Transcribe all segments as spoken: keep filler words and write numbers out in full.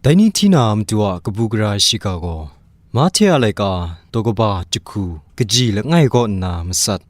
Dai ni hti na Madu a kabu gara shiga gaw, Mahte a laika, daw kaba jahku, kaji langai kaw nna matsat.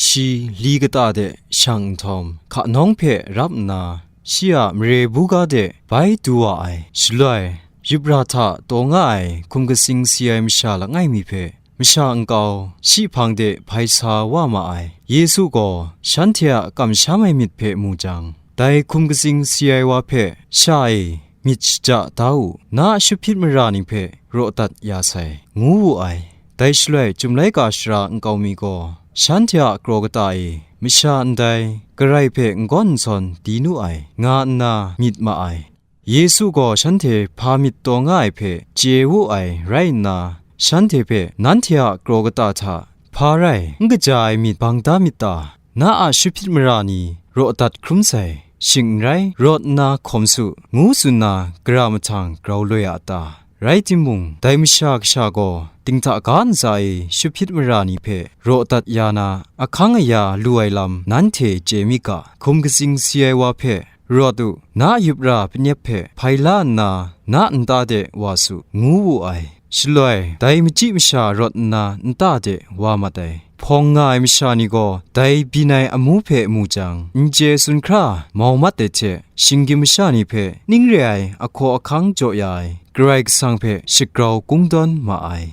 Shi li kata de shang nhtawm, hka nawng hpe rap nna, shi a mare buga de bai du wa ai. Shaloi, yup ra hta taw nga ai hkum katsing si ai masha langai mi hpe, masha nkau shi hpang de hpai sa wa ma ai. Yesu gaw shanhte a kamsham ai myit hpe mu jang, dai hkum katsing si ai wa hpe, "Sha e, myit shaja da u, na a shut hpyit mara ni hpe raw dat ya sai," ngu wu ai. Dai shaloi, Chyum Laika Sara nkau mi gaw shanhte a kraw kata e masha ndai karai hpe n gawn n sawn di nu ai, nga nna myit ma ai. Yesu gaw shanhte hpa myit taw nga ai hpe chye wu ai rai nna, shanhte hpe, "Nanhte a kraw kata hta hpa rai n kaja ai myit bang da myit ta? Na a shut hpyit mara ni raw dat hkrum sai, shing n rai, rawt nna hkawm su," ngu tsun nna, gara mahtang grau loi a ta? Rai timung, dai Masha Kasha gaw dinghta ga ntsa e shut hpyit mara ni hpe raw dat ya na, ahkang aya lu ai lam nanhte chye mi ga. Hkum katsing si ai wa hpe, "Rawt u, na a yup ra panep hpe hpai la nna, na nta de wa su," ngu wu ai. Shaloi, dai machyi masha rawt nna nta de wa mat ai. Hpawng nga ai masha ni gaw dai byin ai amu hpe mu jang, n chye tsun hkra mau mat ai hte, shinggyim masha ni hpe ning re ai ahkaw ahkang jaw ya ai Karai Kasang hpe shagrau kungdawn ma ai.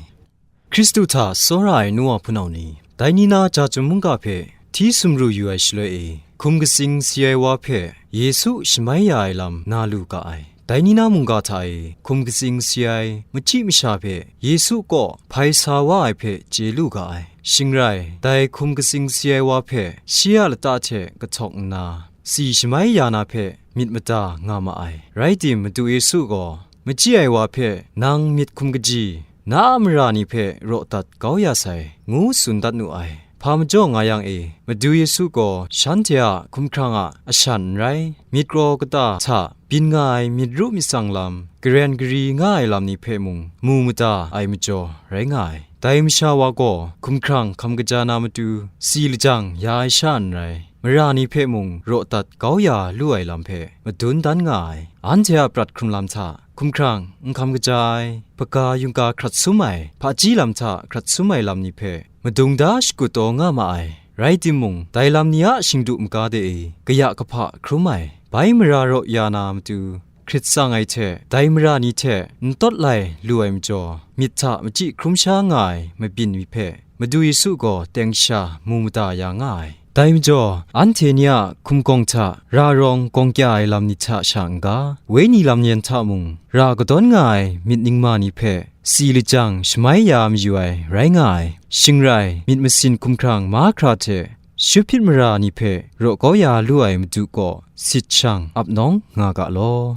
Hkristu hta tsawra ai nu wa hpunau ni, dai ni na ja chyum mungga hpe hti sumru yu ai shaloi e, hkum katsing si ai wa hpe Yesu shamai ya ai lam na lu ga ai. Dai ni na mungga hta e hkum katsing si ai machyi masha hpe Yesu kaw hpai sa wa ai hpe chye lu ga ai. Shing rai, dai hkum katsing si ai wa hpe shi a lata hte kahtawk nna, tsi shamai ya na hpe myit mada nga ma ai. Rai tim, Madu Yesu gaw, "Machyi ai wa hpe nang myit hkum kaji, na a mara ni hpe raw dat kau ya sai," ngu tsun dat nu ai. Hpa majaw nga yang e, Madu Yesu gaw shanhte a hkumhkrang a ashan n rai, myit kraw kata hta byin nga ai myit ru myit tsang lam, karen gari nga ai lam ni hpe mung mu mada ai majaw rai nga ai. Dai masha wa gaw hkumhkrang hkam kaja na matu, tsi lajang ya ai sha n rai, mara ni hpe mung raw dat kau ya lu ai lam hpe madun dan nga ai. Anhte a prat hkrung lam hta hkumhkrang n hkam kaja ai, hpaga yungga hkrat sum ai, hpaji lam hta hkrat sum ai lam ni hpe madung da shakut taw nga ma ai. Rai timung, dai lam ni a shingdu maga de e kaya kahpa hkrum ai, bai mara raw ya na matu, hkrit tsang ai hte dai mara ni hte n tawt lai lu ai majaw, myit hta machyi hkrum sha nga ai mabyin ni hpe Madu Yesu gaw teng sha mu mada ya nga ai. Dai majaw, anhte ni a hkumgawng hta ra rawng gawng kya ai lam ni hta sha n-ga, wenyi lam yen hta mung ra kadawn nga ai myit ningma ni hpe tsi lajang shamai ya mayu ai rai nga ai. Shing rai, myit masin hkumhkrang mahkra hte shut hpyit mara ni hpe raw kau ya lu ai Madu kaw sit shang ap nawng nga ga law.